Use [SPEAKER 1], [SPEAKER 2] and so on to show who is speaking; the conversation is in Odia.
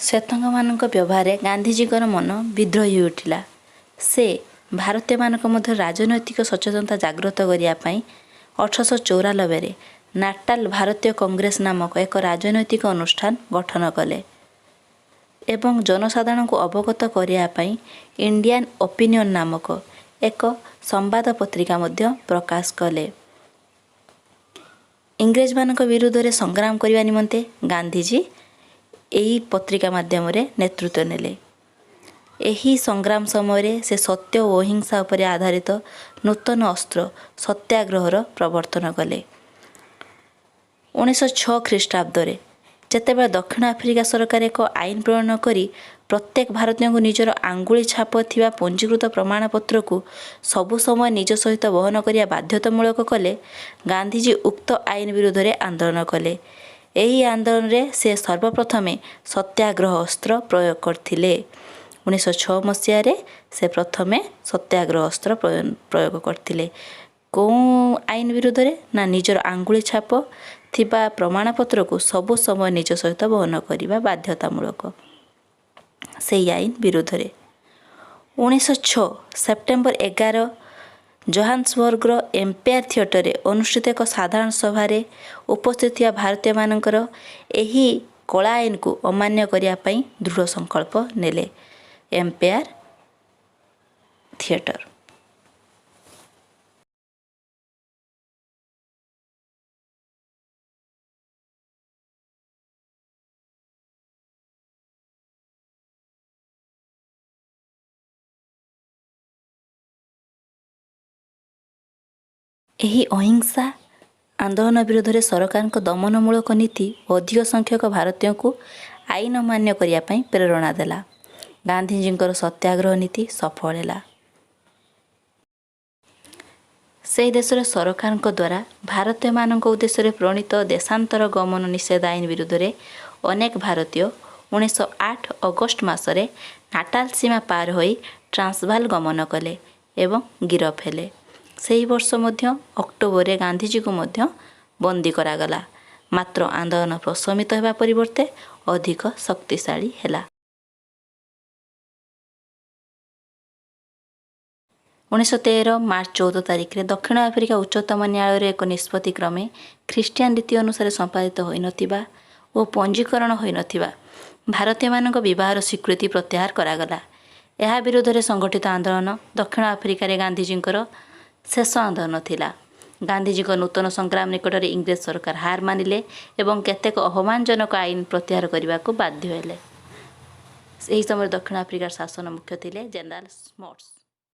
[SPEAKER 1] ଶ୍ଵେତାଙ୍ଗମାନଙ୍କ ବ୍ୟବହାରରେ ଗାନ୍ଧିଜୀଙ୍କର ମନ ବିଦ୍ରୋହୀ ହୋଇ ଉଠିଲା। ସେ ଭାରତୀୟମାନଙ୍କ ମଧ୍ୟରେ ରାଜନୈତିକ ସଚେତନତା ଜାଗ୍ରତ କରିବା ପାଇଁ 1894ରେ ନାଟାଲ ଭାରତୀୟ କଂଗ୍ରେସ ନାମକ ଏକ ରାଜନୈତିକ ଅନୁଷ୍ଠାନ ଗଠନ କଲେ ଏବଂ ଜନସାଧାରଣଙ୍କୁ ଅବଗତ କରିବା ପାଇଁ ଇଣ୍ଡିଆନ୍ ଓପିନିଅନ୍ ନାମକ ଏକ ସମ୍ବାଦ ପତ୍ରିକା ମଧ୍ୟ ପ୍ରକାଶ କଲେ। ଇଂରେଜମାନଙ୍କ ବିରୁଦ୍ଧରେ ସଂଗ୍ରାମ କରିବା ନିମନ୍ତେ ଗାନ୍ଧିଜୀ ଏହି ପତ୍ରିକା ମାଧ୍ୟମରେ ନେତୃତ୍ୱ ନେଲେ। ଏହି ସଂଗ୍ରାମ ସମୟରେ ସେ ସତ୍ୟ ଓ ଅହିଂସା ଉପରେ ଆଧାରିତ ନୂତନ ଅସ୍ତ୍ର ସତ୍ୟାଗ୍ରହର ପ୍ରବର୍ତ୍ତନ କଲେ। 1906 ଖ୍ରୀଷ୍ଟାବ୍ଦରେ ଯେତେବେଳେ ଦକ୍ଷିଣ ଆଫ୍ରିକା ସରକାର ଏକ ଆଇନ ପ୍ରଣୟନ କରି ପ୍ରତ୍ୟେକ ଭାରତୀୟଙ୍କୁ ନିଜର ଆଙ୍ଗୁଳି ଛାପ ଥିବା ପଞ୍ଜୀକୃତ ପ୍ରମାଣପତ୍ରକୁ ସବୁ ସମୟ ନିଜ ସହିତ ବହନ କରିବା ବାଧ୍ୟତାମୂଳକ କଲେ, ଗାନ୍ଧିଜୀ ଉକ୍ତ ଆଇନ ବିରୁଦ୍ଧରେ ଆନ୍ଦୋଳନ କଲେ। ଏହି ଆନ୍ଦୋଳନରେ ସେ ସର୍ବପ୍ରଥମେ ସତ୍ୟାଗ୍ରହ ଅସ୍ତ୍ର ପ୍ରୟୋଗ କରିଥିଲେ। 1906 ମସିହାରେ ସେ ପ୍ରଥମେ ସତ୍ୟାଗ୍ରହ ଅସ୍ତ୍ର ପ୍ରୟୋଗ କରିଥିଲେ। କେଉଁ ଆଇନ ବିରୁଦ୍ଧରେ ନା ନିଜର ଆଙ୍ଗୁଳି ଛାପ ଥିବା ପ୍ରମାଣପତ୍ରକୁ ସବୁ ସମୟ ନିଜ ସହିତ ବହନ କରିବା ବାଧ୍ୟତାମୂଳକ, ସେଇ ଆଇନ ବିରୁଦ୍ଧରେ। 1906 ସେପ୍ଟେମ୍ବର 11 ଜୋହାନ୍ସବର୍ଗର ଏମ୍ପାୟାର ଥିଏଟରରେ ଅନୁଷ୍ଠିତ ଏକ ସାଧାରଣ ସଭାରେ ଉପସ୍ଥିତ ଥିବା ଭାରତୀୟମାନଙ୍କର ଏହି କଳା ଆଇନକୁ ଅମାନ୍ୟ କରିବା ପାଇଁ ଦୃଢ଼ ସଂକଳ୍ପ ନେଲେ। Empire theatre. ଏହି ଅହିଂସା ଆନ୍ଦୋଳନ ବିରୋଧରେ ସରକାରଙ୍କ ଦମନମୂଳକ ନୀତି ଅଧିକ ସଂଖ୍ୟକ ଭାରତୀୟଙ୍କୁ ଆଇନ ଅମାନ୍ୟ କରିବା ପାଇଁ ପ୍ରେରଣା ଦେଲା। ଗାନ୍ଧିଜୀଙ୍କର ସତ୍ୟାଗ୍ରହ ନୀତି ସଫଳ ହେଲା। ସେହି ଦେଶରେ ସରକାରଙ୍କ ଦ୍ୱାରା ଭାରତୀୟମାନଙ୍କ ଉଦ୍ଦେଶ୍ୟରେ ପ୍ରଣୀତ ଦେଶାନ୍ତର ଗମନ ନିଷେଧ ଆଇନ ବିରୁଦ୍ଧରେ ଅନେକ ଭାରତୀୟ 1908 ଅଗଷ୍ଟ ମାସରେ ନାଟାଲ ସୀମା ପାର ହୋଇ ଟ୍ରାନ୍ସଭାଲ ଗମନ କଲେ ଏବଂ ଗିରଫ ହେଲେ। ସେହି ବର୍ଷ ମଧ୍ୟ ଅକ୍ଟୋବରରେ ଗାନ୍ଧିଜୀଙ୍କୁ ମଧ୍ୟ ବନ୍ଦୀ କରାଗଲା। ମାତ୍ର ଆନ୍ଦୋଳନ ପ୍ରଶମିତ ହେବା ପରିବର୍ତ୍ତେ ଅଧିକ ଶକ୍ତିଶାଳୀ ହେଲା। 1913 ମାର୍ଚ୍ଚ 14 ତାରିଖରେ ଦକ୍ଷିଣ ଆଫ୍ରିକା ଉଚ୍ଚତମ ନ୍ୟାୟାଳୟର ଏକ ନିଷ୍ପତ୍ତି କ୍ରମେ ଖ୍ରୀଷ୍ଟିଆନ ରୀତି ଅନୁସାରେ ସମ୍ପାଦିତ ହୋଇନଥିବା ଓ ପଞ୍ଜୀକରଣ ହୋଇନଥିବା ଭାରତୀୟମାନଙ୍କ ବିବାହର ସ୍ୱୀକୃତି ପ୍ରତ୍ୟାହାର କରାଗଲା। ଏହା ବିରୁଦ୍ଧରେ ସଂଗଠିତ ଆନ୍ଦୋଳନ ଦକ୍ଷିଣ ଆଫ୍ରିକାରେ ଗାନ୍ଧିଜୀଙ୍କର ଶେଷ ଆନ୍ଦୋଳନ ଥିଲା। ଗାନ୍ଧିଜୀଙ୍କ ନୂତନ ସଂଗ୍ରାମ ନିକଟରେ ଇଂରେଜ ସରକାର ହାର ମାନିଲେ ଏବଂ କେତେକ ଅପମାନଜନକ ଆଇନ ପ୍ରତ୍ୟାହାର କରିବାକୁ ବାଧ୍ୟ ହେଲେ। ଏହି ସମୟରେ ଦକ୍ଷିଣ ଆଫ୍ରିକାର ଶାସନ ମୁଖ୍ୟ ଥିଲେ ଜେନେରାଲ ସ୍ମଟ୍ସ।